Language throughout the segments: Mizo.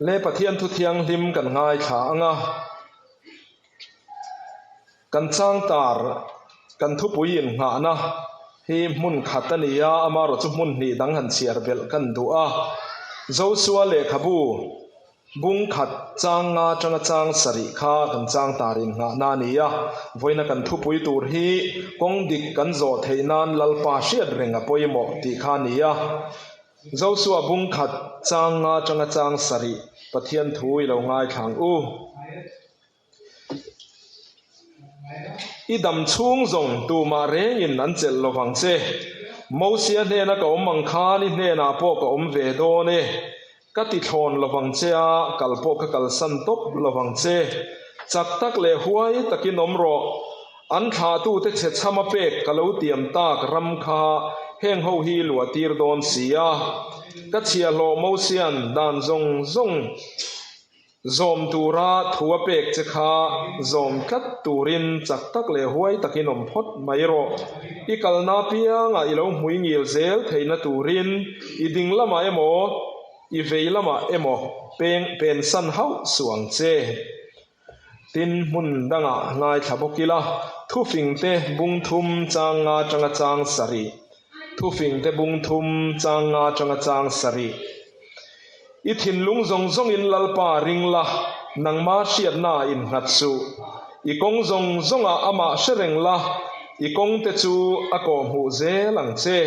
Le Pathian thu thianghlim kan ngaithla ang a, kan changtar kan thupui innghahna hi hmun khat a ni a, amaherawhchu hmun hnih dang han chhiar belh kan duh a. Josua lehkhabu Bung khat chang nga atanga chang sarih kha kan chang tar innghahna a ni a, vawiina kan thupui tur hi kawng dik kan zawh theih nan Lalpa hriat reng a pawimawh tih kha a ni a. Josua bung khat chang nga atanga chang sarih Pathian thu i lo ngaithla ang u. I dam chhung zawng tumah rengin an chelh lo vang che. Mosia hnena ka awm ang khan i hnenah pawh ka awm ve dawn e. Ka ti thlawn lo vang che a, kal pawh ka kalsan tawp lo vang che. Chak tak leh huai takin awm rawh. An thlahtute chhe chhama pek ka lo tiam tak ram kha heng ho hi luah tir dawn si a. Ka chhiahhlawh Mosia'n dan zawng zawng. Zawm tura thu a pek che kha zawm tlat turin chak tak leh huai takin awm phawt mai rawh. I kalna apiangah i lo hmui ngil zel theihna turin i ding lamah emaw, i vei lamah emaw peng pensan hauh suh ang che. Tin, hmun dangah ngaithla bawk ila, thufingte bung thum chang nga atanga chang sarih, thufingte bung thum chang nga atanga chang sarih. I thinlung zawng zawngin Lalpa ring la, nangma hriatna innghat suh. I kawng zawng zawngah amah hre reng la, i kawngte chu a kawhhmuh zel ang che.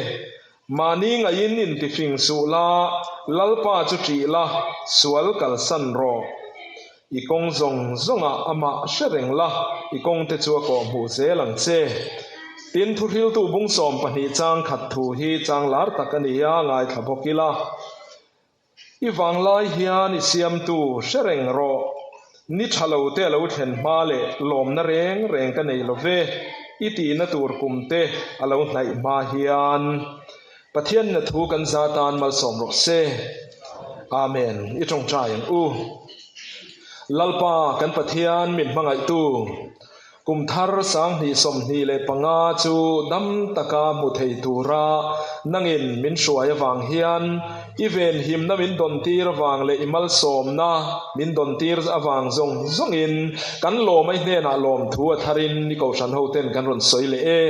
Mahni ngaihin intifing suh la, Lalpa chu ṭih la, sual kalsan rawh. I kawng zawng zawngah amah hre reng la, i kawngte chu a kawhhmuh zel ang che. Tin, thuhriltu bung 12 chang khat thu hi chang lar tak a ni a, ngaithla bawk ila. I vanglai hian i siamtu hre reng rawh. Ni tha lo te a lo thlen hma leh lawmna reng reng ka nei lo ve, i tihna tur kum te a lo hnaih hma hian. Pathian na thu kan za tan malsawm rawh se. Amen. I tawngtai ang u. Lalpa kan Pathian min hmangaihtu. Kum thar 2025 chu dam taka hmu thei tura nangin min hruai avang hian i venhimna min dawntir avang leh i malsawmna min dawntir avang zawng zawngin kan lawm ai hnenah lawmthu a tharin i kohhran hoten kan rawn sawi leh e.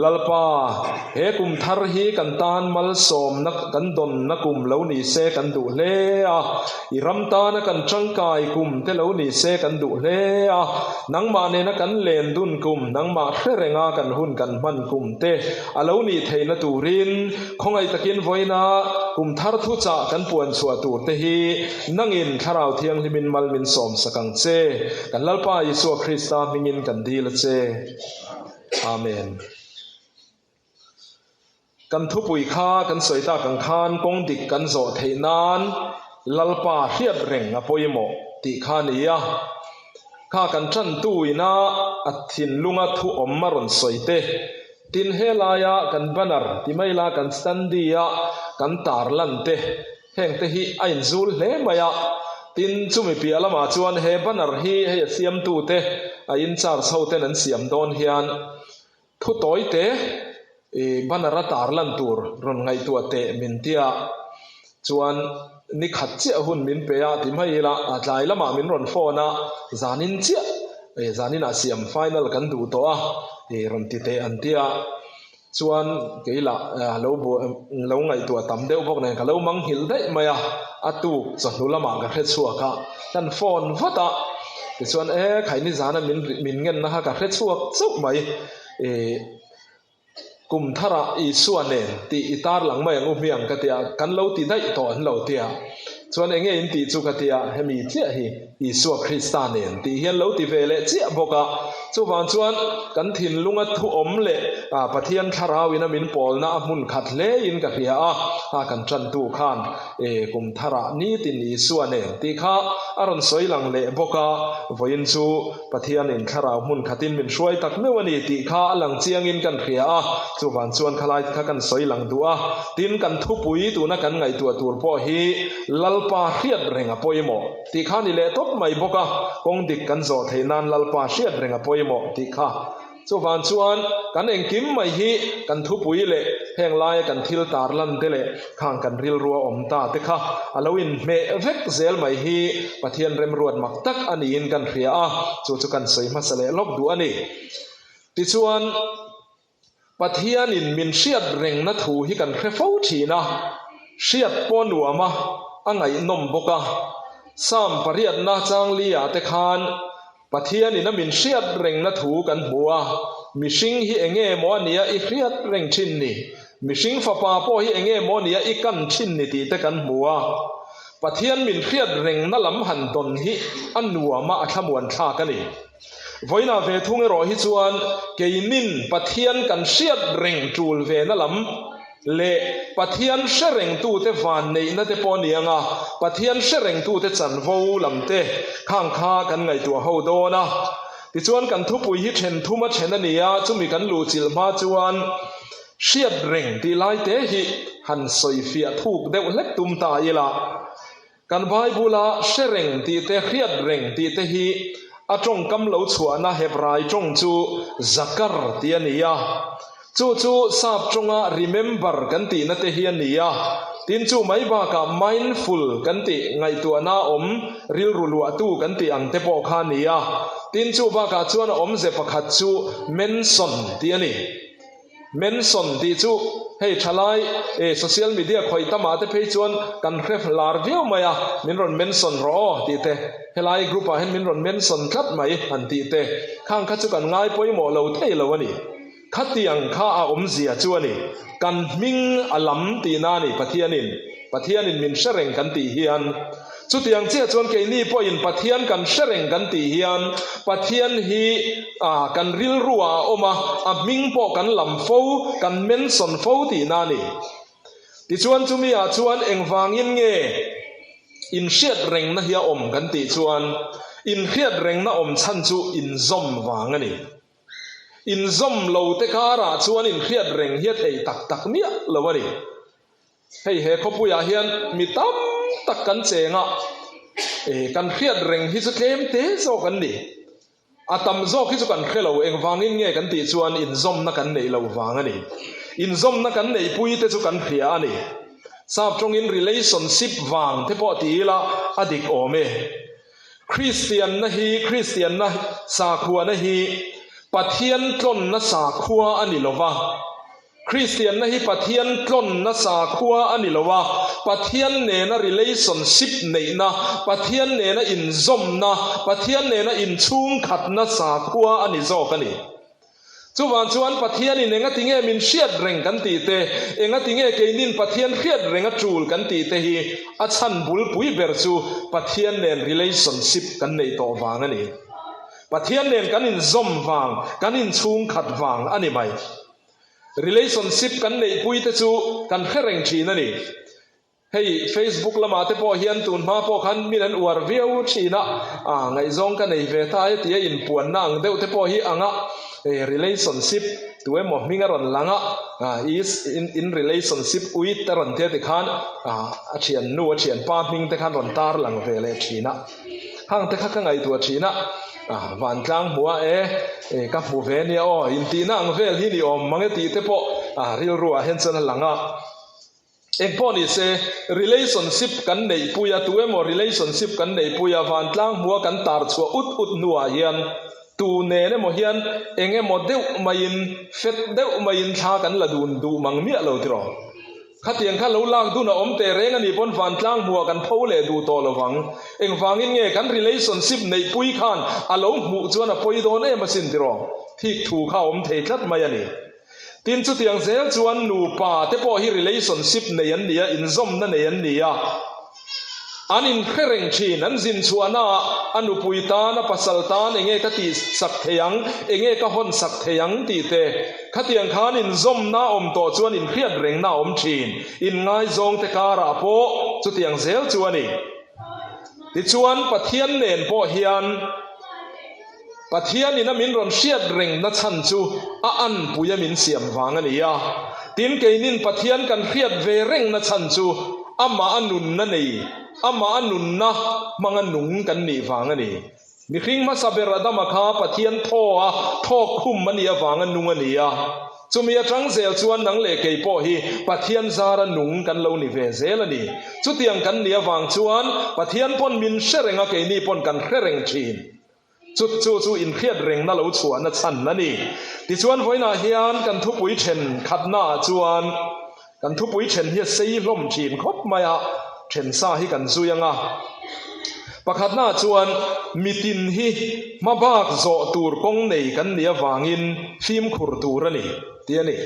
Lalpa, he kum thar hi kan tan malsawmna kan dawnna kum lo ni se kan duh hle a, i ram tana kan tangkai kum te lo ni se kan duh hle a, nangmah nena kan len dun kum, nangmah hre renga kan hun kan hman kum te a lo nih theihna turin khawngaih takin vawiina kum thar thuchah kan puan chhuah tur te hi nangin Thlarau Thianghlimin mal min sawmsak ang che. Kan Lalpa Isua Krista hmingin kan dil a che. Amen. Kan thupui kha kan sawi tak ang khan kawng dik kan zawh theih nan Lalpa hriat reng a pawimawh tih kha a ni a. Kha kan tantu ina a thinlunga thu awm a rawn sawi te. Tin helaia kan banner ti mai la kan standee a kan tarlan te heng te hi a inzul hle mai a. Tin chumi piah lamah chuan he banner hi hei a siamtu te a in charge ho ten an siam dawn hian Thu tawi te i banner a tarlan tur rawn ngaihtuah teh min tia chuan ni khat chiah hun min pe a ti mai ila a tlai lamah min rawn phone a zanin chiah e zaninah siam final kan duh tawh a i rawn ti teh an tia chuan kei lah lo lo ngaihtuah tam deuh bawk nen ka lo manghilh daih mai a a tuk chawhnu lamah ka hre chhuak a kan phone vat a tichuan e khaini zana min min ngenna kha ka hre chhuak chauh mai e kum tharah Isua nen tih i tar lang mai ang u hmiang ka tia kan lo ti daih tawh an lo tia chuan enge in tih chu ka tia hemi chiah hi Isua Krista nen tih hian lo ti ve leh chiah bawk a chuvang chuan kan thinlunga thu awm leh Pathian thlarau ina min pawlna a hmun khat hle in ka hria a kan tantu khan E kum tharah nitin Isua nen tih kha a rawn sawi lang leh bawk a, vawiin chu Pathianin thlarau hmun khatin min hruai tak meuh a ni tih kha a lang chiangin kan hria a, chuvan chuan khalai kha kan sawi lang duh a, tin kan thupui tuna kan ngaihtuah tur pawh hi Lalpa hriat reng a pawimawh tih kha a ni leh tawp mai bawk a, kawng dik kan zawh theih nan Lalpa hriat reng a pawimawh tih kha. Chuvang chuan kan engkim mai hi kan thupui leh heng laia kan thil tarlan te leh khang kan rilrua awm ta te kha a lo inhmeh vek zel mai hi Pathian remruat mak tak a niin kan hria a, chu chu kan sawi hmasa leh lawk duh a ni. Tichuan, Pathianin min hriat rengna thu hi kan hre fo thin a, hriat pawh nuam a, a ngaihnawm bawk a. Psalm pariatna changli-ah te khan Pathianin a min hriat rengna thu kan hmu a, mihring hi enge maw a nia i hriat reng thin ni? Mihring fapa pawh hi enge maw a nia i kan thin ni tih te kan hmu a. Pathian min hriat rengna lam han dawn hi a nuam a, a thlamuan thlak a ni. Vawiinah ve thung erawh hi chuan keinin Pathian kan hriat reng tul vena lam leh Pathian hre rengtute vanneihna te pawh a ni ang a, Pathian hre rengtute chanvo lam te khang kha kan ngaihtuah ho dawn a. Tichuan kan thupui hi then thum a then a ni a, chumi kan luhchilh hma chuan hriat reng tih lai te hi han sawifiah thuk deuh hlek tum ta ila. Kan Bible-a hre reng tih te, hriat reng tih te hi a tawngkam lo chhuahna Hebrai tawng chu zakar tih a ni a. Chu chu Sap tawnga remember kan tihna te hi a ni a. Tin, chu mai bakah mindful kan tih, ngaihtuahna awm, rilru luahtu kan tih ang te pawh kha a ni a. Tin, chu bakah chuan a awmze pakhat chu mention tih a ni. Mention tih chu hei thalai eh social media khawih tamah te phei chuan kan hre lar viau mai a, min rawn mention rawh aw tih te, helai group ah hian min rawn mention tlat mai han tih te, khang kha chu kan ngai pawimawh lo thei lo a ni. Khatiang kha a awmzia chu a ni, kan hming a lam tihna a ni Pathianin. Pathianin min hre reng kan tih hian, chutiang chiah chuan keini pawhin Pathian kan hre reng kan tih hian, Pathian hi kan rilruah a awm a, a hming pawh kan lam fo, kan mention fo tihna a ni. Tichuan chumi ah chuan engvangin nge inhriat rengna hi a awm kan tih chuan, inhriat rengna awm chhan chu inzawm vang a ni. Inzawm lo te karah chuan inhriat reng hi a theih tak tak miah lo a ni. Hei he khawpuiah hian mi tam tak kan cheng a, eh kan hriat reng hi chu tlem te zawk an ni. A tam zawk hi chu kan hre lo, engvangin nge kan tih chuan inzawmna kan neih loh vang a ni. Inzawmna kan neihpui te chu kan hria a ni. Sap tawngin relationship vang te pawh ti ila a dik awm e. Kristianna hi Kristianna sakhuana hi Pathian tlawnna sakhua a ni lova. Kristianna hi Pathian tlawnna sakhua a ni lo a, Pathian nena relationship neihna, Pathian nena inzawmna, Pathian nena inchhungkhatna sakhua a ni zawk a ni. Chuvang chuan Pathianin engati nge min hriat reng kan tih te, engati nge keinin Pathian hriat reng a tul kan tih te hi a chhan bulpui ber chu Pathian nen relationship kan neih tawh vang a ni. Pathian nen kan inzawm vang, kan inchhungkhat vang a ni mai. Relationship kan neihpui te chu kan hre reng thin a ni. Hei Facebook lamah te pawh hian tun hma pawh khan min an uar viau thin a, ah ngaihzawng ka nei ve ta e tia inpuanna ang deuh te pawh hi ang a, eh relationship tu emaw hming a rawn lang a, ah is in in relationship with a rawn tia tikhan ah a thiannu a thianpa hming te khan rawn tar lang ve leh thin a. Hang te kha ka ngaihtuah thin a, ah vantlang hmu a e, e ka hmu ve nia aw, intihna ang vel hi ni awm mang e tih te pawh ah rilru ah hian chuan a lang a. Engpawh ni se, relationship kan neihpui a, tu emaw relationship kan neihpui a, vantlang hmu a kan tar chhuah ut ut hnuah hian tu nen emaw hian eng emaw deuh maiin, fet deuh maiin thla kan la dun duh mang miah lo tiraw. Khatiang kha lo lak dun a awm teh reng a nih pawn vantlang hmuah kan pho leh duh tawh lo vang. Engvangin nge kan relationship neihpui khan a lo hmuh chuan a pawi dawn em asin tiraw? Thik thu kha a awm thei tlat mai a ni. Tin, chutiang zel chuan nupa te pawh hi relationship nei an ni a, inzawmna nei an ni a. An inhre reng thin, an zin chhuahnaah a nupui tan, a pasal tan enge ka tih sak thei ang, enge ka hawn sak thei ang tih te. Khatiang khan inzawmna awm tawh chuan inhriat rengna a awm thin, inngaizawng te karah pawh chutiang zel chu a ni. Tichuan Pathian nen pawh hian Pathianin a min rawn hriat rengna chhan chu a anpui a min siam vang a ni a. Tin, keinin Pathian kan hriat ve rengna chhan chu amah a nunna nei, amah a nunna hmanga nung kan nih vang a ni. Mihring hmasa ber Adama kha Pathian thaw a thawk khum a nih avanga nung a ni a. Chumi atang zel chuan nang leh kei pawh hi Pathian zara nung kan lo ni ve zel a ni. Chutiang kan nih avang chuan Pathian pawn min hre reng a, keini pawn kan hre reng thin. Chu chu chu inhriat rengna lo chhuahna chhan a ni. Tichuan vawiinah hian kan thupui then khatnaah chuan kan thupui then hi a sei hlawm thin khawp mai a, then sa hi kan zui ang a. Pakhatnaah chuan mitin hi hmabak zawh tur kawng nei kan nih avangin fimkhur tur a ni tih a ni.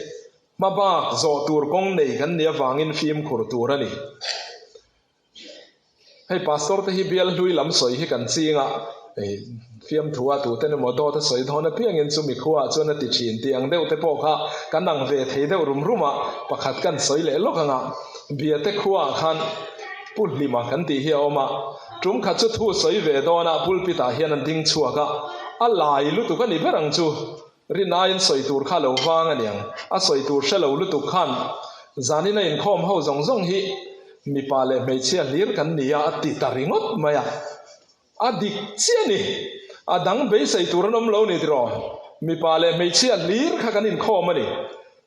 Hmabak zawh tur kawng nei kan nih avangin fimkhur tur a ni. Hei pastor te hi bial hlui lam sawi hi kan ching a, fiamthu a tuten emaw dawt a sawi dawn apiangin chumi khuaah chuan a ti thin tih ang deuh te pawh kha kan ang ve thei deuh rum rum a, pakhat kan sawi leh lawk ang a, Biate khuaah khan Pu Hlima kan tih hi a awm a, tum khat chu thu sawi ve dawn a pulpit ah hian an ding chhuak a, a lai lutuk a ni ber ang chu. Rin aiin sawi tur kha lo vang a niang. A sawi tur hre lo lutuk khan zanin a inkhawm ho zawng zawng hi mipa leh hmeichhia hlir kan ni a, a ti ta ringawt mai a. A dik chiah ni. A dang beisei tur an awm lo ni tiraw? Mipa leh hmeichhia hlir kha kan inkhawm a ni.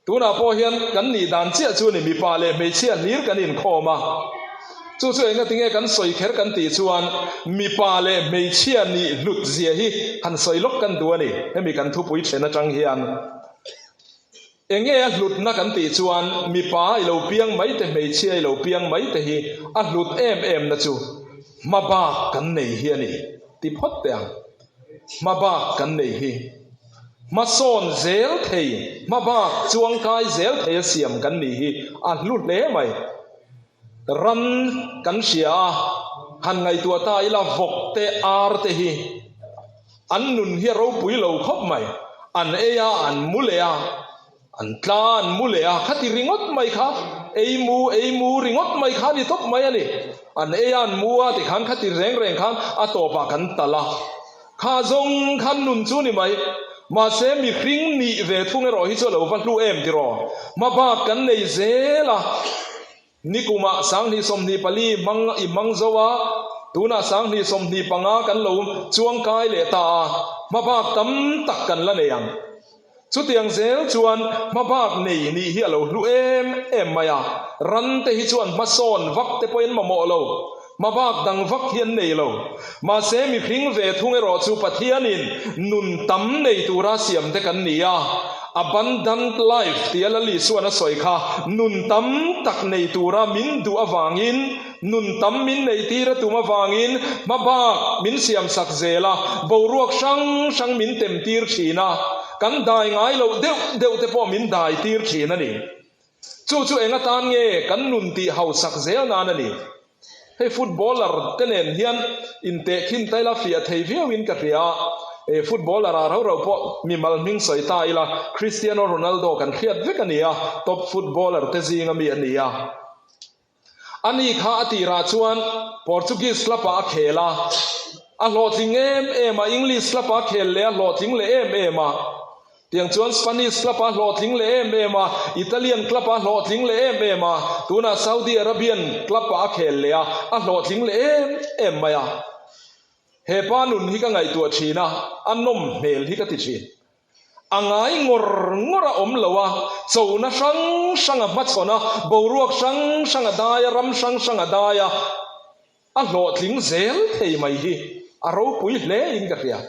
Tunah pawh hian kan nih dan chiah chu ni, mipa leh hmeichhia hlir kan inkhawm a. Chu chu enga tinge kan sawi kher kan tih chuan mipa leh hmeichhia nih hlut zia hi han sawi lawk kan duh a ni. Hemi kan thupui then atang hian enge a hlutna kan tih chuan mipa i lo piang mai te, hmeichhia i lo piang mai te hi a hlut em em na chu hmabak kan nei hi a ni ti phawt teh ang. Hmabak kan nei hi. Hmasawn zel thei, hmabak chuangkai zel thei a siam kan nih hi a hlu hle mai. Ram kan hria a, han ngaihtuah ta ila vawk te, ar te hi an nun hi a ropui lo khawp mai. An ei a, an mu leh a, an tla an mu leh a, khati ringawt mai kha ei mu, ei mu ringawt mai kha a ni tawp mai a ni. An ei a, an mu a tikhan khati reng reng khan a tawpah kan talh a. Kha zawng khan nun chu ni mai. Mahse mihring nih ve thung erawh hi chu a lo va hlu em tiraw? Hmabak kan nei zel a, nikumah 2024 hmang i hmang zo a, tunah 2025 kan lo chuangkai leh ta a, hmabak tam tak kan la nei ang. Chutiang zel chuan hmabak nei nih hi a lo hlu em em mai a, ran te hi chuan hmasawn vak te pawhin mamawh lo, hmabak dang vak hi an nei lo. Mahse mihring ve thung erawh chu Pathianin nun tam nei tura siam te kan ni a, abundant life tia Lal Isuan a sawi kha nun tam tak nei tura min duh avangin Nun tam min neihtir a tum avangin hmabak min siamsak zel a, boruak hrang hrang min temtir thin a, kan dai ngai loh deuh deuh te pawh min dai tir thin a ni. Chu chu eng atan nge kan nun tih hausak zel nan a ni. Hei footballer te nen hian intehkhin ta ila fiah thei viauin ka hria a, e footballer ah rau rau pawh mimal hming sawi ta ila Cristiano Ronaldo kan hriat vek a ni a, top footballer te zinga mi a ni a. Ani kha a tirah chuan Portuguese club-ah a khel a, a hlawhtling em em a, English club-ah a khel leh a hlawhtling leh em em a. Tiang chuan Spanish club-ah a hlawhtling leh em em a, Italian club-ah a hlawhtling leh em em a, tunah Saudi Arabian club-ah a khel leh a, a hlawhtling leh em em mai a. He pa nun hi ka ngaihtuah thin a, a nawm hmel hi ka ti thin. A ngai ngawr ngawr a awm lo a, chona hrang hrang a hmachhawn a, boruak hrang hrang a dai a, ram hrang hrang a dai a, a hlawhtling zel thei mai hi a ropui hle in ka hria.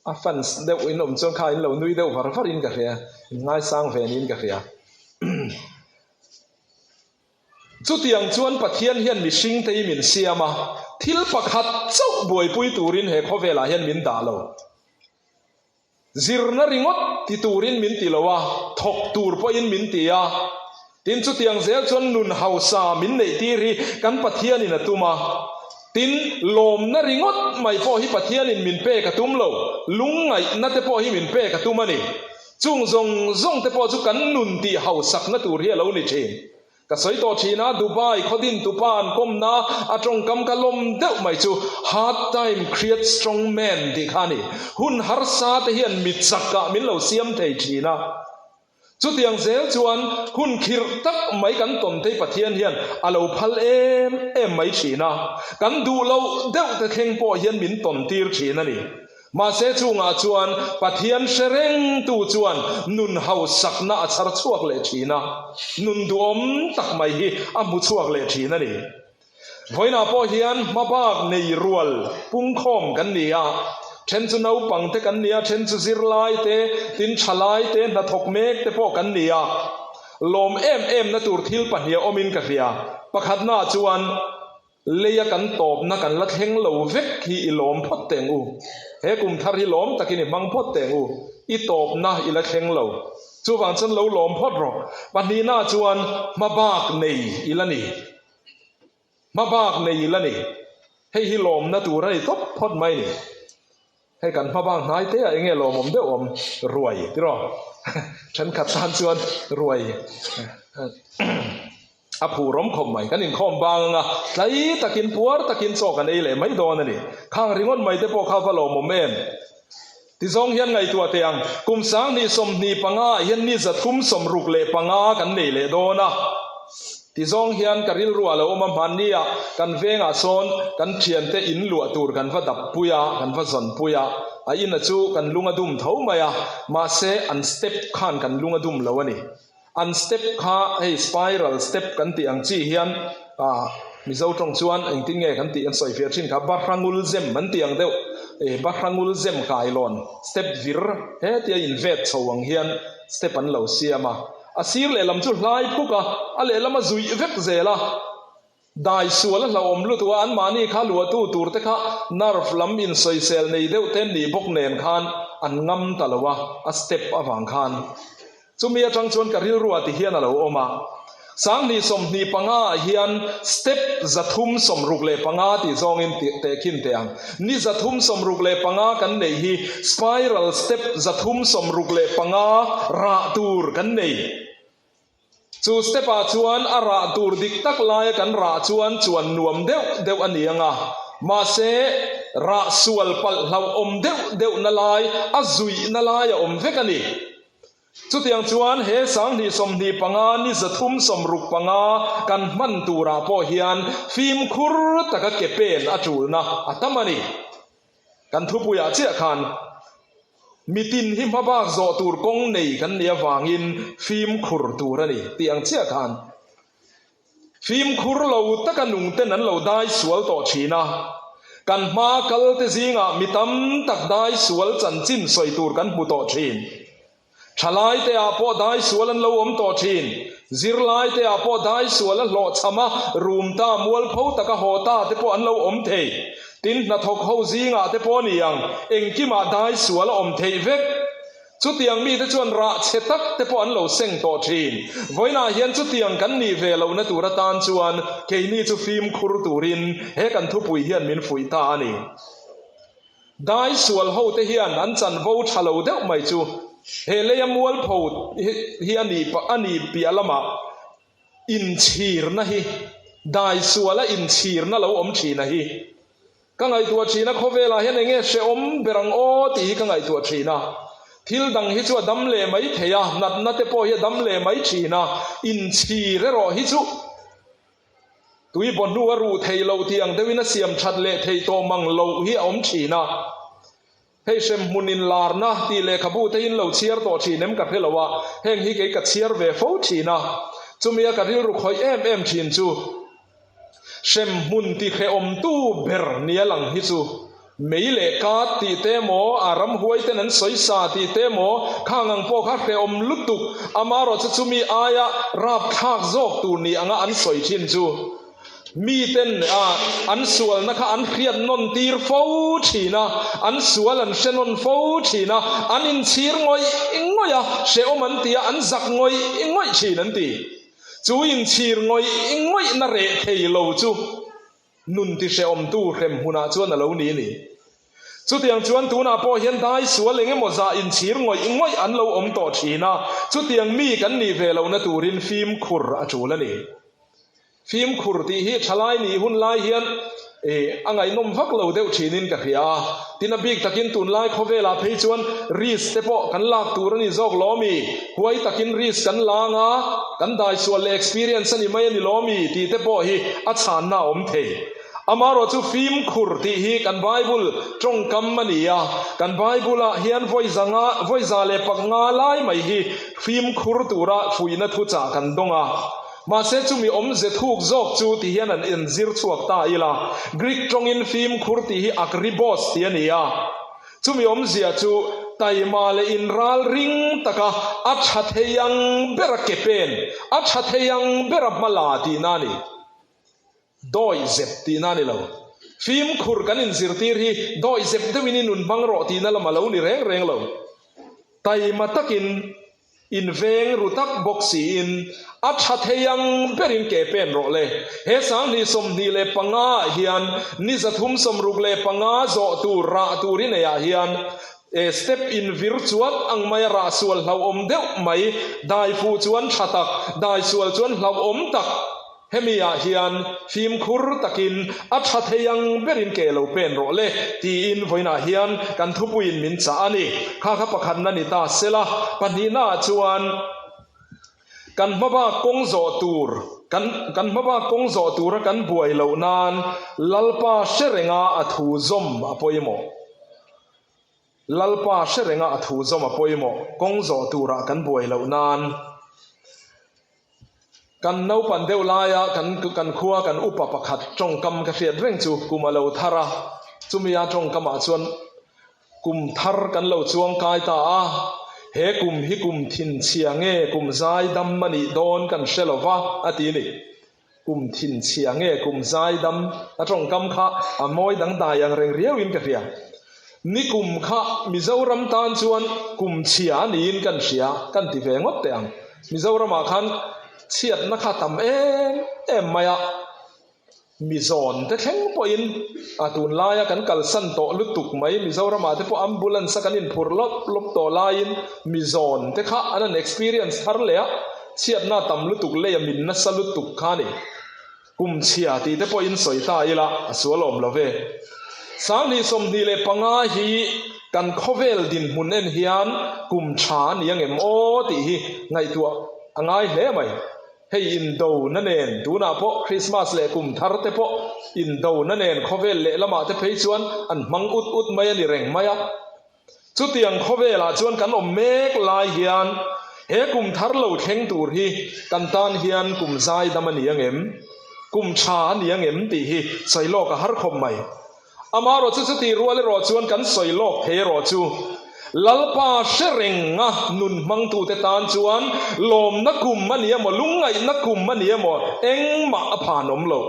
A fans deuh in awm chuan kha in lo nui deuh var var in ka hria, in ngaisang ve niin ka hria. Chutiang chuan Pathian hian mihringte hi min siam a, thil pakhat chauh buaipui turin he khawvelah hian min dah lo. Zirna ringawt ti turin min ti lo a, thawk tur pawhin min ti a. Tin, chutiang zel chuan nun hausa min neihtir hi kan Pathianin a tum a. Tin, lawmna ringawt mai pawh hi Pathianin min pek a tum lo, lungngaihna te pawh hi min pek a tum a ni. Chung zawng zawng te pawh chu kan nun tih hausakna tur hi a lo ni thin. Ka sawi tawh thin a, Dubai khawdin tupa an kawmna a tawngkam ka lawm deuh mai chu Hard time creates strong man tih kha a ni. Hun harsa te hian mi chakah min lo siam thei thin a. Chutiang zel chuan hun khirh tak mai kan tawn te Pathian hian a lo phal em em mai thin a, kan duh loh deuh te thleng pawh hian min tawn tir thin a ni. Mahse chungah chuan Pathian hre rengtu chuan nun hausakna a chhar chhuak leh thin a, nun duhawm tak mai hi a hmu chhuak leh thin a ni. Vawiinah pawh hian hmabak nei rual pungkhawm kan ni a, then chu naupang te kan ni a, then chu zirlai te, tin thalai te, hnathawk mek te pawh kan ni a. Lawm em em na tur thil pahniha awmin ka hria. Pakhatnaah chuan leia kan tawpna kan la thleng lo vek hi i lawm phawt teng u. He kum thar hi lawm takin i hmang phawt teng u. I tawpna i la thleng lo. Chuvang chuan lo lawm phawt rawh. Pahnihnaah chuan hmabak nei i la ni. Hmabak nei ila ni. Hei hi lawmna tur a ni tawp phawt mai ni. Hei kan hmabak hnai te ah enge lawmawm deuh awm ruai tiraw. Thenkhat tan chuan ruai a phur awm khawp mai. Kan inkhawm bang anga tlai takin puar takin chaw kan ei leh mai dawn a ni. Khang ringawt mai te pawh kha va lawmawm em. Tizawng hian ngaihtuah teh ang, kum 2025 ah hian ni 365 kan nei leh dawn a. Tizawng hian ka rilru ah lo awm a, hmanni ah kan vengah sawn kan thiante in luah tur kan va dap pui a, kan va zawn pui a, a ina chu kan lung a dum tho mai a, mahse an step khan kan lung a dum lo a ni. An step kha hei spiral step kan tih ang chi hian ah Mizo tawng chuan engtin nge kan tih an sawi fiah thin kha Bahrangul zem an tih ang deuh eh Bahrangul zem kailawn step vir hetia in vet chho ang hian step an lo siam a, a sir lehlam chu hlai phuk a, a lehlam a zuih vek zel a. Dai sual a hlauhawm lutuk a, anmahni kha luahtu tur te kha nerve lam insawisel nei deuh te nih bawk nen khan an ngam ta lo a, a step avang khan. Chumi atang chuan ka rilruah ti hian a lo awm a, 2025 ah hian step 365 tih zawngin tehkhin teh ang. Ni 365 kan neih hi spiral step 365 rah tur kan nei. Chu step ah chuan a rah tur dik tak laia kan rah chuan chuan nuam deuh deuh a ni ang a, mahse rah sual palh hlauhawm deuh deuh na lai, a zuih na lai a awm vek a ni. Chutiang chuan he 2025 ni 365 kan hman turah pawh hian fimkhur taka ke pen a tulna a tam a ni. Kan thupuiah chiah khan mitin hi hmabak zawh tur kawng nei kan nih avangin fimkhur tur a ni tih ang chiah khan fimkhur lo taka nungten an lo dai sual tawh thin a, kan hma kalte zingah mi tam tak dai sual chanchin sawi tur kan hmu tawh thin. Thalaite ah pawh dai sual an lo awm tawh thin. Zirlaite ah pawh dai sual a hlawhchham a, rum ta, mualpho taka haw ta te pawh an lo awm thei. Tin, hnathawk ho zingah te pawh a ni ang, engkimah dai sual a awm theih vek. Chutiang mite chuan rah chhe tak te pawh an lo seng tawh thin. Vawiinah hian chutiang kan nih ve lohna tur atan chuan keini chu fimkhur turin he kan thupui hian min fuih ta a ni. Dai sual ho te hian an chanvo tha lo deuh mai chu he leia mualpho hi a nih a nih piah lamah inchhirna hi dai suala inchhirna lo awm thin a hi ka ngaihtuah thin a, khawvelah hian enge hrehawm ber ang aw tih hi ka ngaihtuah thin a, thil dang hi chu a dam leh mai thei a, natna te pawh hi a dam leh mai thin a, inchhir erawh hi chu Tui baw hnu a ruh theih loh tih ang deuhin a siam that leh theih tawh mang loh hi a awm thin a. Hei hremhmun inlarna tih lehkhabu te in lo chhiar tawh thin em ka hre lo a, heng hi kei ka chhiar ve fo thin a. Chumi a ka rilru khawih em em thin chu hremhmun ti hrehawmtu ber nia lang hi chu Mei leh kat tih te emaw, a ramhuai ten an sawi sa tih te emaw, khang ang pawh kha hrehawm lutuk, amarawh chu chumi aia rapthlak zawk tur ni anga an sawi thin chu miten a an sualna kha an hriat nawn tir fo thin a, an sual an hre nawn fo thin a, an inchhir ngawih ngawih a, hrehawm an ti a, an zak ngawih ngawih thin an ti. Chu inchhir ngawih ngawihna reh thei lo chu. Nun ti hrehawmtu hrem hunah chuan a lo ni a ni. Chutiang chuan tunah pawh hian dai sual eng emaw zah inchhir ngawih ngawih an lo awm tawh thin a, chutiang mi kan nih ve lohna turin fimkhur a tul a ni. Fimkhur tih hi thalai nih hun lai hian. I a ngaihnawm vak lo deuh thinin ka hria a. Tin, a bik takin tunlai khawvelah phei chuan risk te pawh kan lak tur a ni zawk lawm i? Huai takin risk kan la anga kan daisual leh experience a ni mai a ni lawm i? tih te pawh hi a chhanna a awm thei. Amaherawh chu fimkhur tih hi kan Bible tawngkam a ni a, kan Bible-ah hian vawi zanga vawi za leh pak nga lai mai hi fimkhur tura fuihna thuchah kan dawng a. Mahse chumi awmze thuk zawk chu ti hian an inzir chhuak ta ila, Greek tawngin fimkhur tih hi akribos tih a ni a. Chumi awmzia chu taima leh inral ring taka a tha thei ang bera ke pen, a tha thei ang bera hma la tihna a ni. Dawi zep tihna a ni lo. Fimkhur kan inzirtir hi dawi zep deuhin i nun hmang rawh tihna lam a lo ni reng reng lo. Taima takin inveng ru tak bawk siin a tha thei ang berin ke pen rawh le. He 2025 ah hian ni 365 zawh tur rah tur i neih ah hian step invir chuat ang maia rah sual hlauhawm deuh mai, dai fuh chuan tha tak, dai sual chuan hlauhawm tak. Hemi ah hian fimkhur takin a tha thei ang berin ke lo pen rawh le tiin vawiinah hian kan thupuiin min chah a ni. Kha kha pakhatna ni ta sela, pahnihna ah chuan kan hmabak kawng zawh tur kan kan hmabak kawng zawh tura kan buai loh nan Lalpa hre renga a thu zawm a pawimawh. Lalpa hre renga a thu zawm a pawimawh kawng zawh turah kan buai loh nan. Kan naupan deuh laia kan kan khua kan upa pakhat tawngkam ka hriat reng chu kum a lo thar a, chumia tawngkamah chuan kum thar kan lo chuang kai ta a, he kum hi kum thinchhia nge kum zaidam a nih dawn kan hre lo va a ti ni. Kum thinchhia nge kum zaidam a tawngkam kha a mawi dangdai ang reng riauin ka hria. Nikum kha Mizoram tan chuan kum chhia niin kan hria kan ti ve ngawt teh ang. Mizoramah khan chhiatna kha tam em em mai a, mizawn te thleng pawhin a tunlaia kan kalsan tawh lutuk mai. Mizoramah te pawh ambulance a kan inphurh lawp lawp tawh laiin mizawn te kha an han experience thar leh a, chhiatna tam lutuk lei a min nasa lutuk kha a ni. Kum chhia tih te pawhin sawi ta ila a sual awm lo ve. 2025 hi kan khawvel dinhmun en hian kum tha a ni angem aw tih hi ngaihtuah a ngai hle mai. Hei indona nen tunah pawh Christmas leh kum thar te pawh indona nen khawvel lehlamah te phei chuan an hmang ut ut mai a ni reng mai a. Chutiang khawvelah chuan kan awm mek lai hian he kum thar lo thleng tur hi kan tan hian kum zaidam a ni angem, kum tha a ni angem tih hi sawi lawk a har khawp mai. Amaherawh chu chutih rual erawh chuan kan sawi lawk thei erawh chu Lalpa hre renga nun hmangtute tan chuan lawmna kum a ni emaw, lungngaihna kum a ni emaw engmah a phan awm lo.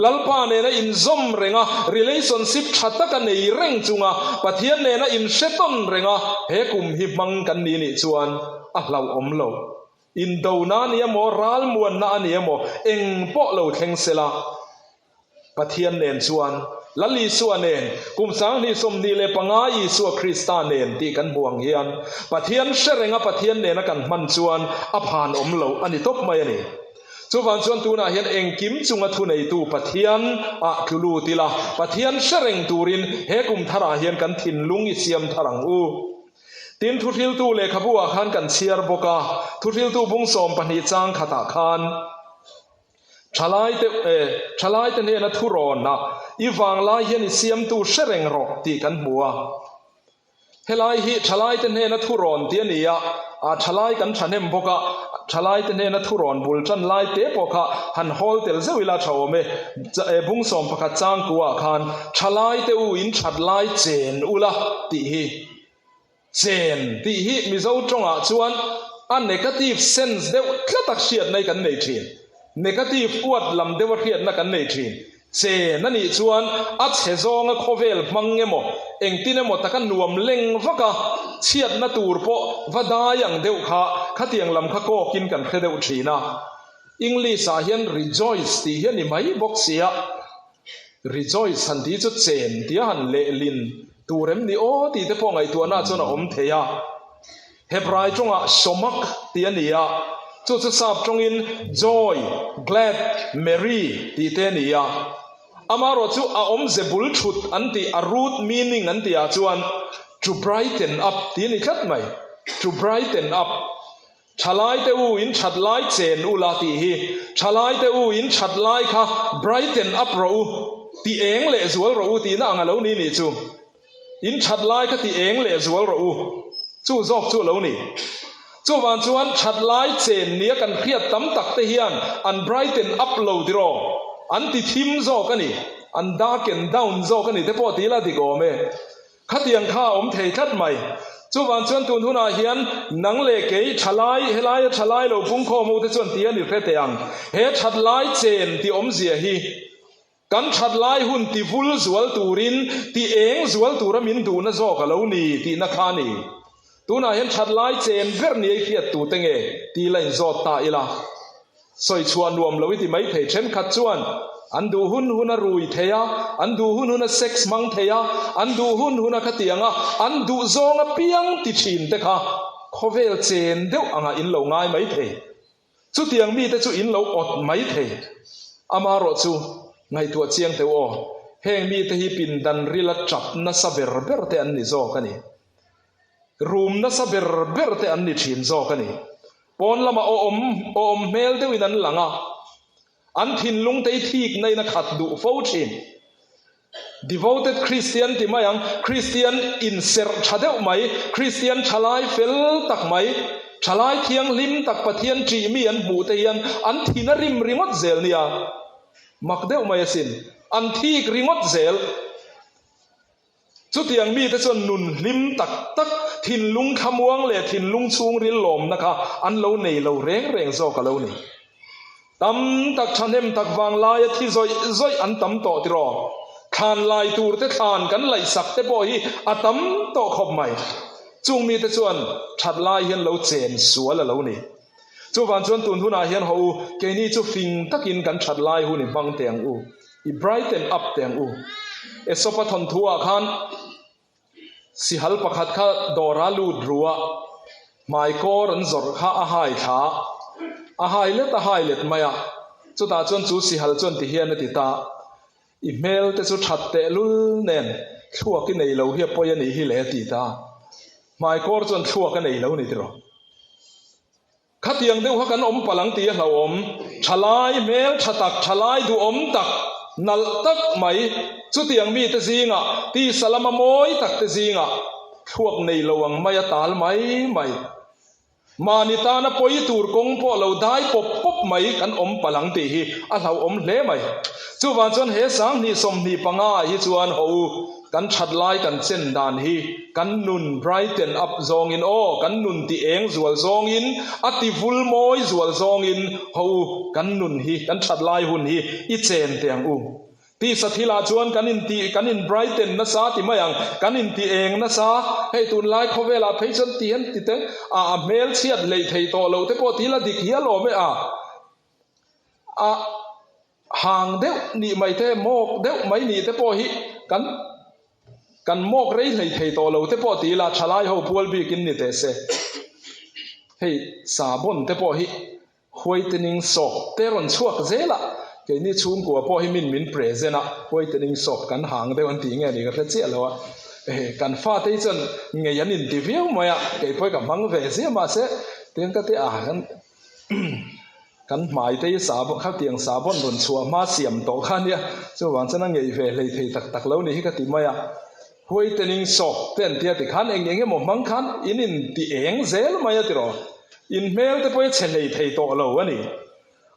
Lalpa nena inzawm reng a, relationship tha taka nei reng chunga Pathian nena inhre tawn reng a, he kum hi hmang kan ni nih chuan a hlauhawm lo. Indona a ni emaw, ralmuanna a ni emaw, eng pawh lo thleng sela, Pathian nen chuan, Lal Isua nen, kum 2025 Isua Krista nen tih kan hmu ang hian, Pathian hre renga Pathian nena kan hman chuan a phan awm lo a ni tawp mai a ni. Chuvang chuan tunah hian engkim chunga thuneitu Pathian ah tlu lut ila, Pathian hre reng turin he kum tharah hian kan thinlung i siam thar ang u. Tin, Thuhriltu lehkhabu ah khan kan chhiar bawk a, Thuhriltu bung 12 chang khatah khan Thalaite eh Thalaite hnena thurawn ah i vanglai hian i siamtu hre reng rawh tih kan hmu a. Helai hi thalaite hnena thurawn tih a ni a, a thalai kan thahnem bawk a, thalaite hnena thurawn bul tan lai te pawh kha han hawl tel zeuh ila tha awm e. Bung 11 chang kuah khan thalaite u in that lai chen ula tih hi chen tih hi Mizo tawngah chuan a negative sense deuh tlat a hriatna hi kan nei thin. Negative uat lam deuh a hriatna kan nei thin. Chen a nih chuan a chhe zawnga khawvel hmang emaw, engtin emaw taka nuam leng vak a, chhiatna tur pawh va dai ang deuh kha khatiang lam kha kawkin kan hre deuh thin a. English-ah hian rejoice tih hi a ni mai bawk sia. Rejoice han tih chu chen tia han lehlin tur em ni aw tih te pawh ngaihtuahna chuan a awm thei a. Hebrai tawngah Shomak tih a ni a, chu chu sap tawngin joy, glad, merry tih te a ni a. Amaherawhchu a awmze bul thut an tih, a root meaning an tihah chuan to brighten up tih a ni tlat mai. To brighten up. Thalaite u in that lai chen u la tih hi. Thalaite u in that lai kha brighten up rawh u, ti eng leh zual rawh u tihna ang a lo ni nih chu. In that lai kha ti eng leh zual rawh u. Chu zawk chu a lo ni. Chuvang chuan that lai chen nia kan hriat tam tak te hian an brighten up lo tiraw? An ti thim zawk a ni. An darken down zawk a ni te pawh ti ila dik awm e. Khatiang kha a awm thei tlat mai. Chuvang chuan tun hunah hian nang leh kei thalai, helaia thalai lo pungkhawm ho te chuan ti a ni hre teh ang. He thatlai chen tih awmzia hi kan thatlai hun ti vul zual turin, ti eng zual tura min duhna zawk a lo ni tihna kha a ni. Tunah hian thatlai chen ber ni ei hriat tute nge ti la inzawt ta ila. Sawi chhuah nuam lo i ti mai thei. Thenkhat chuan an duh hun hun a rui thei a, an duh hun hun a sex hmang thei a, an duh hun hun a khatiang a, an duh zawng apiang ti thin te kha khawvel chen deuh angah in lo ngai mai thei. Chutiang mite chu in lo awt mai thei. Amaherawh chu ngaihtuah chiang teu aw, heng mite hi pindan rila tap nasa ber ber te an ni zawk a ni. Rum nasa ber ber te an ni thin zawk a ni. Pawn lamah awm awm hmel deuhin an lang a, an thinlung te hi thikna in a khat duh fo thin. Devoted Christian ti mai ang, Christian inserh tha deuh mai, Christian thalai fel tak mai, thalai thianghlim tak Pathian ṭih mi an hmuh te hian an thin a rim ringawt zel nia. Mak deuh mai asin. An thik ringawt zel. Chutiang mite chuan nun hlim tak tak, thinlung thlamuang leh thinlung chhungril lawmna kha an lo nei lo reng reng zawk a lo ni. Tam tak thahnem tak vang laia thi zawih zawih an tam tawh tiraw? Thlan lai tur te thlan kan laihsak te pawh hi a tam tawh khawp mai. Chung mite chuan that lai hian lo chen sual a lo ni. Chuvang chuan tun hunah hian haw u, keini chu fing takin kan that lai hun i hmang teh ang u, i brighten up teh ang u. Aesop-a thawnthu-ah khan sihal pakhat kha dawra lut ru a, hmaikawr an zawrh kha a hai thla a, a hai let a hai let mai a, chutah chuan chu sihal chuan ti hian a ti ta, I hmel te chu that tehlul nen thluak i nei lo hi a pawi a nih hi le a ti ta. Hmaikawr chuan thluak a nei lo ni tiraw? Khatiang deuh kha kan awm palh ang tih a hlauhawm. Thalai hmel tha tak, thalai duhawm tak, nalh tak mai, chutiang mite zingah, tisa lama mawi tak te zingah thluak nei lo ang mai a tal mai mai. Mahni tana pawi tur kawng pawh lo dai pawp pawp mai kan awm palh ang tih hi a hlauhawm hle mai. Chuvang chuan he 20 25 ah hi chuan haw u, kan that lai kan chen dan hi kan nun brighten up zawngin aw, kan nun ti eng zual zawngin, a ti vul mawi zual zawngin haw u, kan nun hi, kan that lai hun hi i chen teh ang u. Tisa thilah chuan kan inti, kan in brighten nasa ti mai ang, kan inti eng nasa, hei tunlai khawvelah phei chuan ti hian ti te, a a hmel chhiat hleih thei tawh loh te pawh ti la dik hial awm e a, a hang deuh nih mai te, mawk deuh mai nih te pawh hi kan kan mawk rei hlei thei tawh lo te pawh ti ila thalai ho pual bikin ni teh se, hei sahbawn te pawh hi Whitening soap te rawn chhuak zel a, keini chhungkua pawh hi min min present a, whitening soap kan hang deuh an tih nge ni ka hre chiah lo a, ehe kan fate hi chuan ngei an inti viau mai a, kei pawh hi ka hmang ve ziah mahse tiang ka ti a kan kan hmai te hi sahbawn khatiang sahbawn rawn chhuah hma siam tawh kha ania chuvang chuan a ngei ve hlei thei tak tak lo ni hi ka ti mai a. Whitening soap te an tia tikhan eng eng emaw hmang khan in inti eng zel mai a tiraw? In hmel te pawh hi chhe hlei thei tawh lo a ni.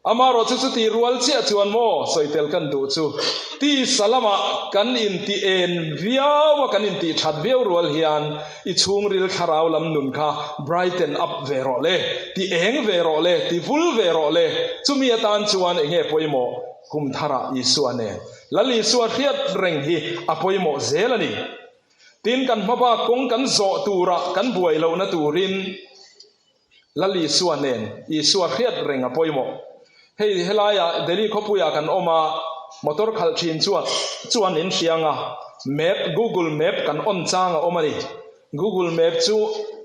Amaherawh chu chuti rual chiah chuan maw sawi tel kan duh chu tisa lamah kan inti en viau a kan intih that viau rual hian i chhungril thlarau lam nun kha brighten up ve rawh le, ti eng ve rawh le, ti vul ve rawh le, chumi atan chuan eng nge pawimawh kum tharah Isua nen Lal Isua hriat reng hi a pawimawh zel a ni. Tin, kan hmabak kawng kan zawh turah kan buai lohna turin Lal Isua nen Isua hriat reng a pawimawh. Hei helaiah Delhi khawpuiah kan awm a, motor khalh thin chuan chuan in hriang a, map, Google Map kan on chang a awm a ni. Google Map chu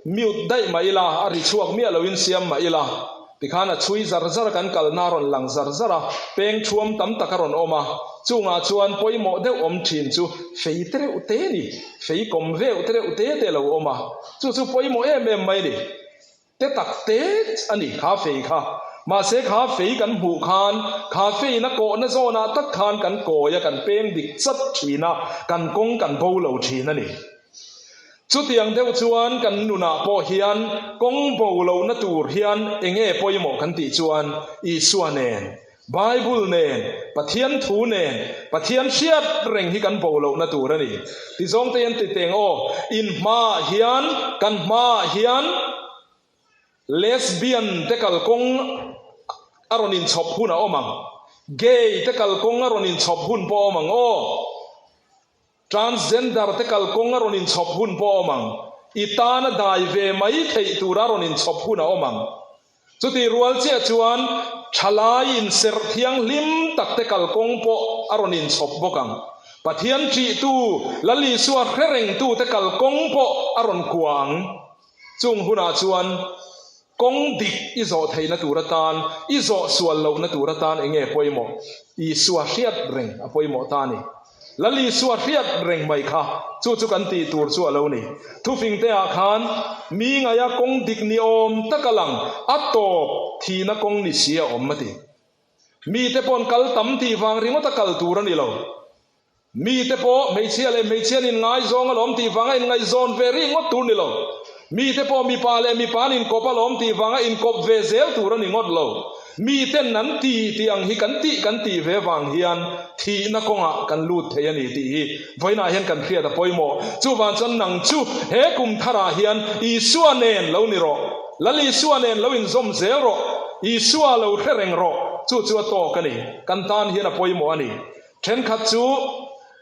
mute daih mah ila, a ri chhuak miah loin siam mah ila. Tikhan a chhui zar zar a, kan kalna a rawn lang zar zar a, peng thuam tam tak a rawn awm a, chungah chuan pawimawh deuh awm thin chu fei te reuh te ni, fei kawm veuh te reuh te te a lo awm a, chu chu pawimawh em em mai ni. Te tak te a ni kha fei kha. Mahse kha fei kan hmuh khan, kha feiin a kawhna zawnah tak khan kan kawi a, kan peng dik chat thin a, kan kawng kan bo lo thin a ni. Chutiang deuh chuan kan nunah pawh hian kawng bo lohna tur hian enge pawimawh kan tih chuan Isua nen, Bible nen, Pathian thu nen, Pathian hriat reng hi kan bo lohna tur a ni. Tizawng te hian ti teng aw, in hmaah hian, kan hmaah hian lesbian te kalkawng a rawn inchhawp hun a awm ang, gay te kalkawng a rawn inchhawp hun pawh a awm ang aw. Transgender te kalkawng a rawn inchhawp hun pawh a awm ang. I tana dai ve mai theih tura rawn inchhawp hun a awm ang. Chutih rual chiah chuan thalai inserh thianghlim tak te kalkawng pawh a rawn inchhawp bawk ang. Pathian ṭihtu, Lal Isua hre rengtu te kalkawng pawh a rawn kua ang. Chung hunah chuan kawng dik i zawh theihna tur atan, i zawh sual lohna tur atan eng nge pawimawh? Isua hriat reng a pawimawh ta a ni. Lal Isua hriat reng mai kha chu chu kan tih tur chu a lo ni. Thufingte ah khan mi ngaia kawng dik ni awm tak a lang, a tawp thihna kawng ni si a awm a ti. Mite paw'n kal tam tih vang ringawt a kal tur a ni lo. Mite pawh hmeichhia leh hmeichhia an inngaizawng alawm tih vanga inngaihzawn ve rih ngawt tur ni lo. Mite pawh mipa leh mipa an inkawp alawm tih vanga inkawp ve zel tur a ni ngawt lo. Miten an ti tih ang hi kan tih kan tih ve vang hian thihna kawngah kan lut thei a ni tih hi vawiinah hian kan hriat a pawimawh. Chuvang chuan nang chu he kum tharah hian Isua nen lo ni rawh. Lal Isua nen lo inzawm zel rawh. Isua lo hre reng rawh. Chu chu a tawk a ni. Kan tan hian a pawimawh a ni. Thenkhat chu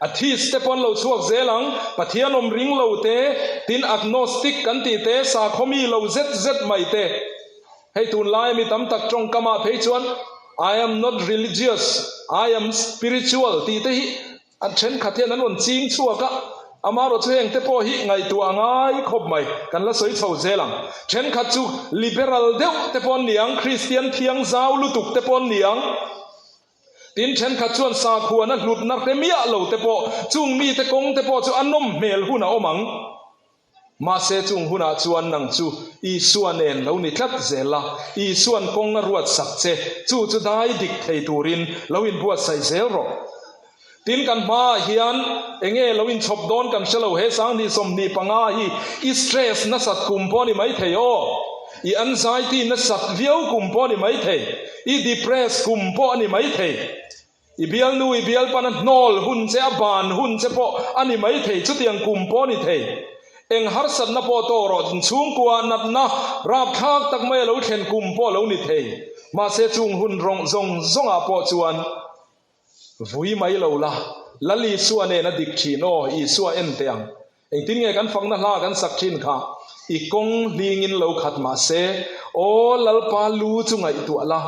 atheist te pawh an lo chhuak zel ang, Pathian awm ring lo te, tin agnostic kan tih te, sakhaw mi lo zet zet mai te. Hei tunlaia mi tam tak tawngkamah phei chuan I am not religious, I am spiritual tih te hi an thenkhat hian an rawn ching chhuak a, amaherawhchu heng te pawh hi ngaihtuah a ngai khawp mai, kan la sawi chho zel ang. Thenkhat chu liberal deuh te pawh an ni ang, Kristian thiang zau lutuk te pawh an ni ang. Tin, thenkhat chuan sakhuana hlutna hre miah lo te pawh, chung mite kawng te pawh chu a nawm hmel hun a awm ang. Mahse, chung hunah chuan nang chu Isua nen lo ni tlat zel la, Isua'n kawng a ruatsak che, chu chu dai dik thei turin lo inbuatsaih zel rawh. Tin, kan hmaah hian enge lo inchhawp dawn kan hre lo, he 2025 hi i stress nasat kum pawh a ni maithei aw, i anxiety nasat viau kum pawh a ni maithei. I depress kum pawh a ni mai thei. I bialnu i bialpan a hnawl hun che, a ban hun che pawh a ni mai thei, chutiang kum pawh a ni thei. Eng harsatna pawh tawh rawh, chhungkua natna rapthlak tak mai a lo thlen kum pawh a lo ni thei. Mahse chung hun rawng zawng zawngah pawh chuan vui mai lo la, Lal Isua nen a dik thin aw, Isua en teh ang. Engtin nge kan fakna hla kan sak thin kha? I kawng hlingin lo khat mah se, aw Lalpa lu chu ngaihtuah la.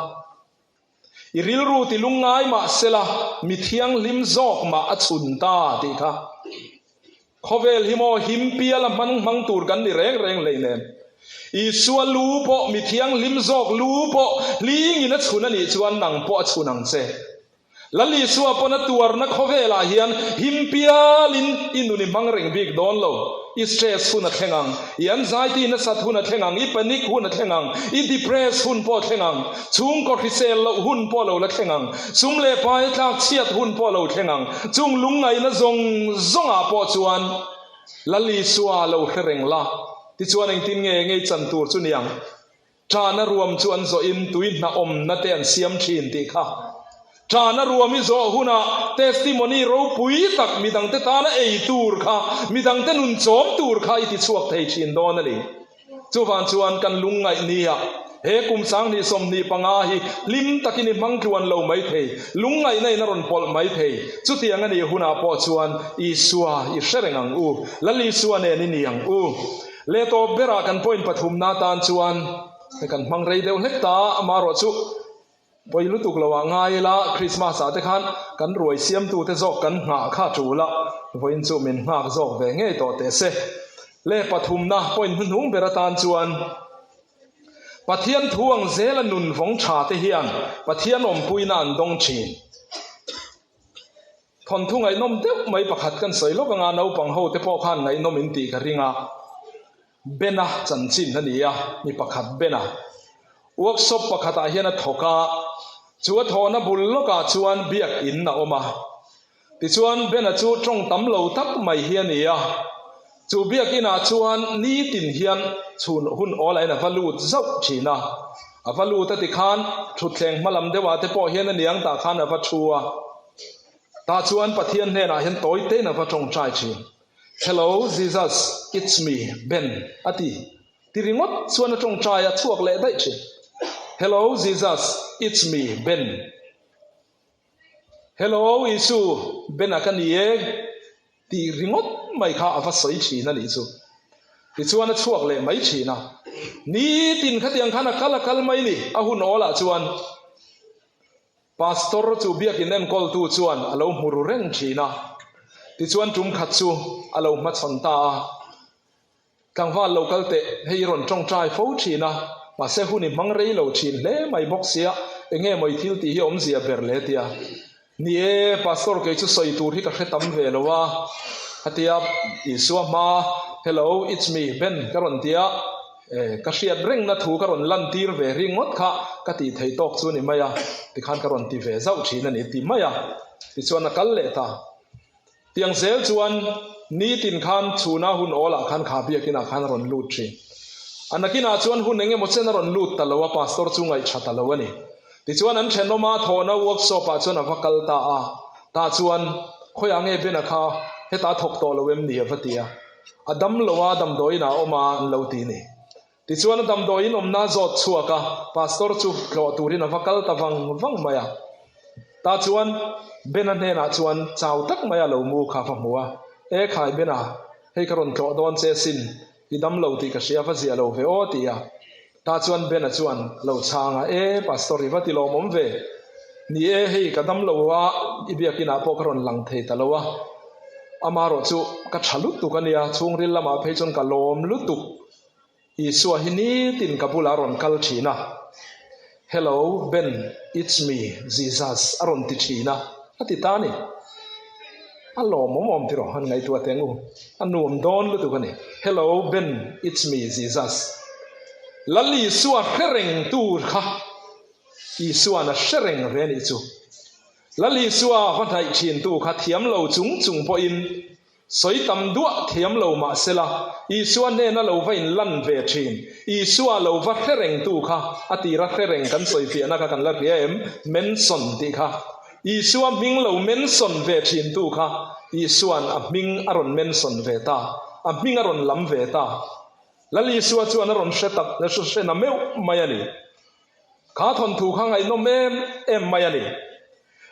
I rilru ti lungngai mah se la, mi thianghlim zawk mah a chhun ta tih kha. Khawvel hi maw him piala hmang hmang tur kan ni reng reng hleinem. Isua lu pawh mi thianghlim zawk lu pawh hlingin a chhun a nih chuan nang pawh a chhun ang che. Lal Isua pawn a tuarna khawvelah hian him pialin i nun i hmang reng bik dawn lo. I stress hun a thleng ang, i anxiety nasat hun a thleng ang, i panic hun a thleng ang, i depress hun pawh a thleng ang, chhungkaw hrisel loh hun pawh a lo la thleng ang, sum leh pai tlak chhiat hun pawh a lo thleng ang. Chung lungngaihna zawng zawngah pawh chuan Lal Isua lo hre reng la, tichuan engtin nge ngei chan tur chu niang? Ṭahna ruam chu an zawhin tui hnahawmna te an siam ṭhin tih kha. Ṭahna ruam i zawh hunah testimony ropui tak midangte tana ei tur kha, midangte nun chawm tur kha i tichhuak thei ṭhin dawn a ni. Chuvang chuan kan lungngaih nia he kum 2025 hi hlim takin i hmang tluan lo mai thei, lungngaihna in a rawn pawlh mai thei. Chutiang a nih hunah pawh chuan Isua i hre reng ang u, Lal Isua nen i ni ang u. Leh tawp berah kan point pathumna atan chuan hei kan hmang rei deuh hlek ta a, amaherawh chu pawi lutuk lo ah ngai ila Christmas ah te khan kan ruai siamtute zawk kan nghah kha tul a, vawiin chu min nghak zawk ve ngei tawh teh se. Leh pathumna point hnuhnung ber atan chuan. Pathian thu ang zela nun vawng tha te hian Pathian awmpuina an dawng thin. Thawnthu ngaihnawm deuh mai pakhat kan sawi lawk anga naupang ho te pawh khan ngaihnawm in tih ka ring a. Bena chanchin a ni a, mi pakhat Bena. Workshop pakhatah hian a thawk a, chu a thawhna bul lawkah chuan biakin a awm a. Tichuan Bena chu tawng tam lo tak mai hi a ni a, chu biakinah chuan nitin hian chhun hun awlahin a va lut zauh thin a. A va lut a tikhan thutthleng hma lam deuhah te pawh hian a niang tah khan a va thu a. Tah chuan Pathian hnenah hian tawi tein a va tawngtai thin. Hello Jesus, it's me, Ben, a ti. Ti ringawt chuan a tawngtai a chhuak leh daih thin. Hello Jesus, it's me, Ben. Hello Isu, Ben-a ka ni e, tih ringawt mai kha a va sawi thin a nih chu. Tichuan a chhuak leh mai thin a. Nitin khatiang khan a kal a kal mai ni, a hun awlah chuan. Pastor chu biakin enkawltu chuan a lo hmu ru reng thin a, tichuan tum khat chu a lo hmachhawn ta a. Tlangval lo kal teh, hei i rawn tawngtai fo thin a, mahse hun i hmang rei lo thin hle mai bawk sia, enge maw i thil tih hi awmzia ber le tia. Ni e, Pastor kei chu sawi tur hi ka hre tam ve lo a, a tia, Isua hma, Hello, it's me, Ben ka rawn ti a. E, ka hriat rengna thu ka rawn lantir ve ringawt kha ka tih theih tawk chu a ni mai a, tikhan ka rawn ti ve zauh thin a ni ti mai a, tichuan a kal leh ta. Tiang zel chuan nitin khan chhuna hun awlah khan kha biakinah khan a rawn lut thin. A nakinah chuan hun eng emaw chen a rawn lut ta lo a, pastor chu ngaihṭha ta lo a ni. Tichuan an thenawma thawhna workshop-ah chuan a va kal ta a, tah chuan khawiah nge Bena kha hetah a thawk tawh lo em ni a va ti a. A dam lo a, damdawiin ah a awm a an lo ti ni. Tichuan a damdawiin awmna a zawt chhuak a, pastor chu tlawh turin a va kal ta vang vang mai a. Tah chuan Bena hnenah chuan chau tak mai a lo mu kha va hmu a, E khai Bena, hei ka rawn tlawh dawn che sin, i dam lo tih ka hria va ziah lo ve aw ti a. Tah chuan Bena chuan a lo chhang a, E Pastor i va ti lawmawm ve. Ni e, hei ka dam lo a, i biakinah pawh ka rawn lang thei ta lo a. Amarawh chu ka tha lutuk a nia, chhungril lamah phei chuan ka lawm lutuk. Isua hi nitin ka bulah a rawn kal thin a, Hello Ben, it's me, Jesus a rawn ti thin a, a ti ta a ni. A lawmawm awm tiraw han ngaihtuah teh ang u. A nuam dawn lutuk a ni. Hello Ben, it's me, Jesus. Lal Isua hre reng tur kha Isua'n a hre reng ve a nih chu. Lal Isua va hnaih thintu kha thiam lo chung chung pawhin Sawi tam duah thiam lo mah sela, Isua hnena lo va inlan ve thin. Isua lo va hre rengtu kha, a tira hre reng kan sawi fiahna kha kan la hria em? Mention tih kha. Isua hming lo mention ve thintu kha, Isua'n a hming a rawn mention ve ta, a hming a rawn lam ve ta. Lal Isua chuan a rawn hre tak, hre na meuh mai a ni. Kha thawnthu kha ngaihnawm em em mai a ni.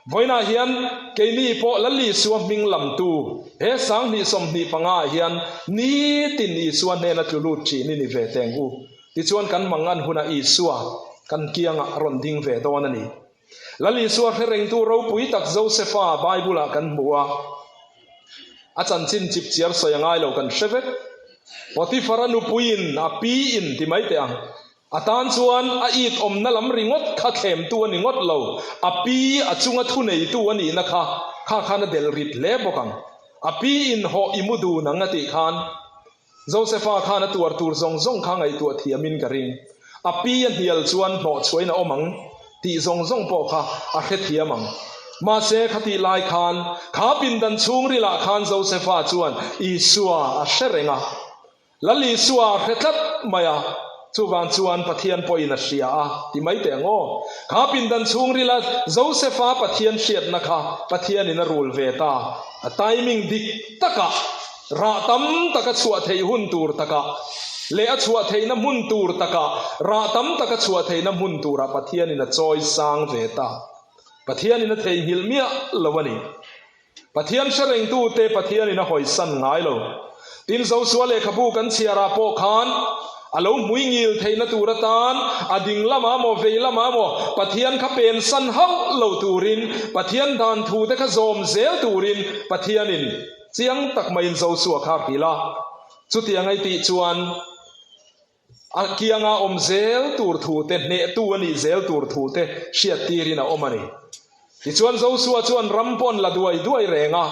Vawiinah hian keini pawh Lal Isua hming lamtu he 2025 ah hian nitin Isua hnena tlu lut thin i ni ve teng u. Tichuan kan mangan hunah Isua kan kiangah a rawn ding ve dawn a ni. Lal Isua hre rengtu ropui tak Josefa Bible-ah kan hmu a. A chanchin chipchiar sawi a ngai lo kan hre vek. Potiphar-a nupuiin a piin ti mai teh ang. A tan chuan a it awmna lam ringawt kha thlemtu a ni ngawt lo, a pi a chunga thuneitu a nihna kha kha khan a delh rit hle bawk ang. A pi in hawh i mu dun ang a tih khan Josefa khan a tuar tur zawng zawng kha ngaihtuah thiamin ka ring. A pi a hnial chuan hnawhchhuahin a awm ang tih zawng zawng pawh kha a hrethiam ang. Mahse khatih lai khan kha pindan chhungrilah khan Josefa chuan Isua a hre reng a. Lal Isua a hre tlat mai a, chuvang chuan Pathian pawhin a hria a ti mai teh ang aw. Kha pindan chhungrila Josefa Pathian hriatna kha Pathianin a rul ve ta. A timing dik takah, rah tam taka chhuah theih hun tur takah leh a chhuah theihna hmun tur takah, rah tam taka chhuah theihna hmun turah Pathianin a chawi sang ve ta. Pathianin a theihnghilh miah lo a ni. Pathian hre rengtute Pathianin a hawisan ngai lo. Tin, Josua lehkhabu kan chhiarah pawh khan a lo hmui ngil theihna tur atan a ding lamah maw vei lamah maw Pathian kha pensan hauh lo turin Pathian dan thute kha zawm zel turin Pathianin chiang tak maiin Josua kha a hrilh a. Chutiang a i tih chuan. A kianga awm zel tur thu te, hnehtu a nih zel tur thu te hriattirin a awm a ni. Tichuan Josua chuan ram pawh an la duai duai reng a,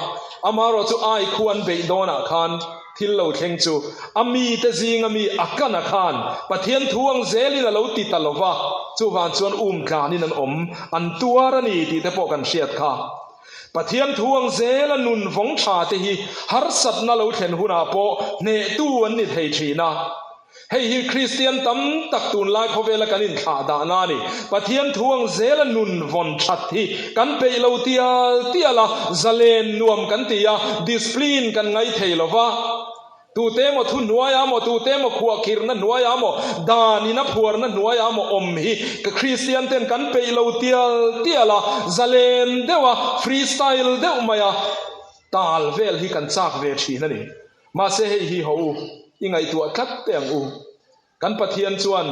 amaherawh chu Ai khu an beih dawnah khan thil lo thleng chu a mite zinga mi Akana khan Pathian thu ang zelin a lo ti ta lo va, chuvang chuan um tlanin an awm, an tuar a ni tih te pawh kan hriat kha. Pathian thu ang zela nun vawng tha te hi harsatna lo thlen hunah pawh hnehtu an ni thei thin a. Hei hi Kristian tam tak tunlai khawvela kan inthlah dahna a ni. Pathian thu ang zela nun vawn that hi kan peih lo tial tial a, zalen nuam kan ti a, discipline kan ngai thei lo va. Tute emaw thu hnuaiah maw, tute emaw khuahkhirhna hnuaiah maw, danin a phuarna hnuaiah maw awm hi ka Kristian ten kan peih lo tial tial a, zalen deuh a, free style deuh mai a tal vel hi kan chak ve thin a ni. Mahse hei hi ho u, i ngaihtuah tlat teh ang u. Kan Pathian chuan,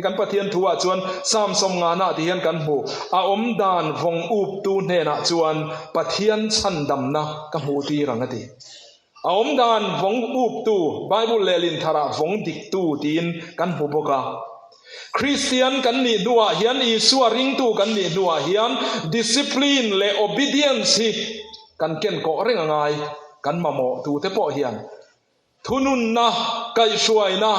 kan Pathian thu ah chuan Psalm sawmngana ti hian kan hmu, A awm dan vawng uptu hnenah chuan Pathian chhandamna ka hmuh tir ang a ti. A awm dan vawng uptu, Bible lehlin tharah vawng diktu tiin kan hmu bawk a. Kristian kan nih hnuah hian, Isua ringtu kan nih hnuah hian discipline leh obedience hi kan ken kawh reng a ngai, kan mamawh tute pawh hian thununna, kaihhruaina,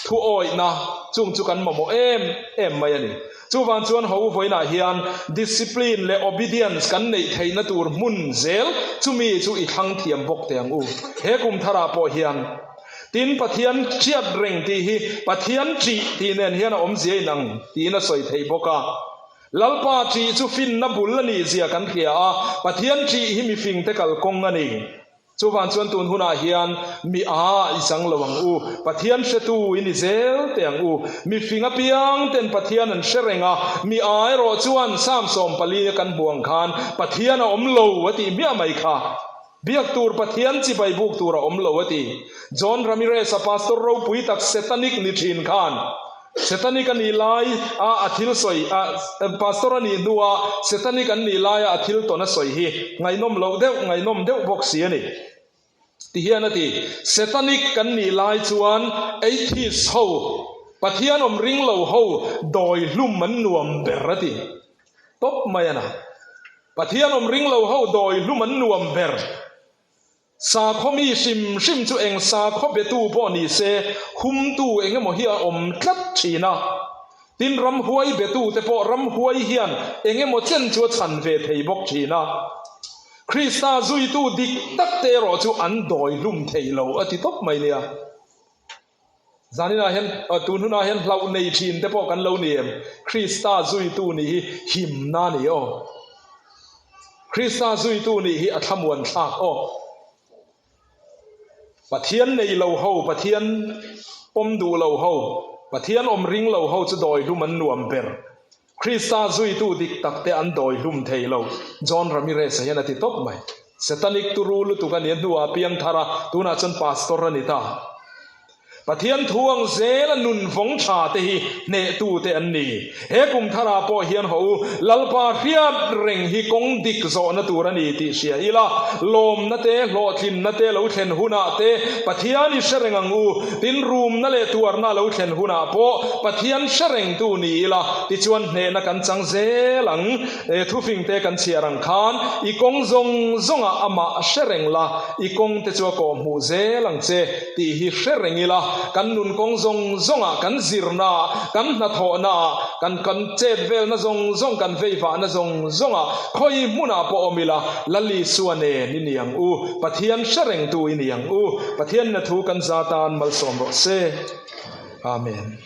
thuawihna chung chu kan mamawh em em mai a ni. Chuvang chuan ho vawiinah hian discipline leh obedience kan neih theihna tur hmun zel chumi chu i thlang thiam bawk teh ang u. He kum tharah pawh hian tin Pathian hriat reng tih hi Pathian ṭih tih nen hian a awmzia inang tiin a sawi theih bawk a. Lalpa ṭih chu finna bul a nih zia kan hria a, Pathian ṭih hi mifingte kalkawng a ni. Chuvang chuan tun hunah hian mi a i chang lo ang u, Pathian hretu i ni zel teh ang u. Mifing apiang ten Pathian an hre reng a, mi a erawh chuan Psalm 14 a kan hmuh ang khan Pathian a awm lo a tih hmiah mai kha. Biak tur Pathian chibai buk tur a awm lo a ti. John Ramirez-a pastor ropui tak Setanic ni thin khan Setanic a nih lai a a thil sawi a pastor a nih hnua Setanic an nih laia a thil tawn a sawi hi ngaihnawm loh deuh ngaihnawm deuh bawk si a ni. Ti hian a ti, Setanic kan nih lai chuan atheist ho, Pathian awm ring lo ho dawi hlum an nuam ber a ti. Tawp mai a na. Pathian awm ring lo ho dawi hlum an nuam ber. Sakhaw mi hrim hrim chu eng sakhaw betu pawh ni se humtu eng emaw hi a awm tlat thin a. Tin ramhuai betu te pawh ramhuai hian eng emaw chen chu a chhan ve thei bawk thin a. Krista zuitu dik tak te erawh chu an dawi hlum thei lo a ti tawp mai nia. Zaninah hian, tun hunah hian hlauh nei thin te pawh kan lo ni em? Krista zuitu nih hi himna a ni aw. Krista zuitu nih hi a thlamuan thlak aw. Pathian nei lo ho, Pathian pawm duh lo ho, Pathian awm ring lo ho chu dawi hlum an nuam ber. Krista zuitu dik tak te an dawi hlum thei lo, John Ramirez-a hian a ti tawp mai. Setanic turu lutuk a ni a hnuah a piang thar a, tunah chuan pastor a ni ta. Pathian thu ang zela nun vawng tha te hi hnehtu te an ni. He kum tharah pawh hian haw u, Lalpa hriat reng hi kawng dik zawhna tur a ni tih hria ila, lawmna te, hlawhtlinna te lo thlen hunah te Pathian i hre reng ang u, tin rumna leh tuarna lo thlen hunah pawh Pathian hre rengtu ni ila, tichuan hnehna kan chang zel ang. He thufingte kan chhiar ang khan i kawng zawng zawngah amah hre reng la, i kawngte chu a kawhhmuh zel ang che tih hi hre reng ila, kan nun kawng zawng zawngah kan zirnaah, kan hnathawhnaah, kan kan chet velna zawng zawng, kan veivahna zawng zawngah khawi hmunah pawh awm ila, Lal Isua nen i ni ang u, Pathian hre rengtu i ni ang u, Pathianin a thu kan za tan malsawm rawh se. Amen.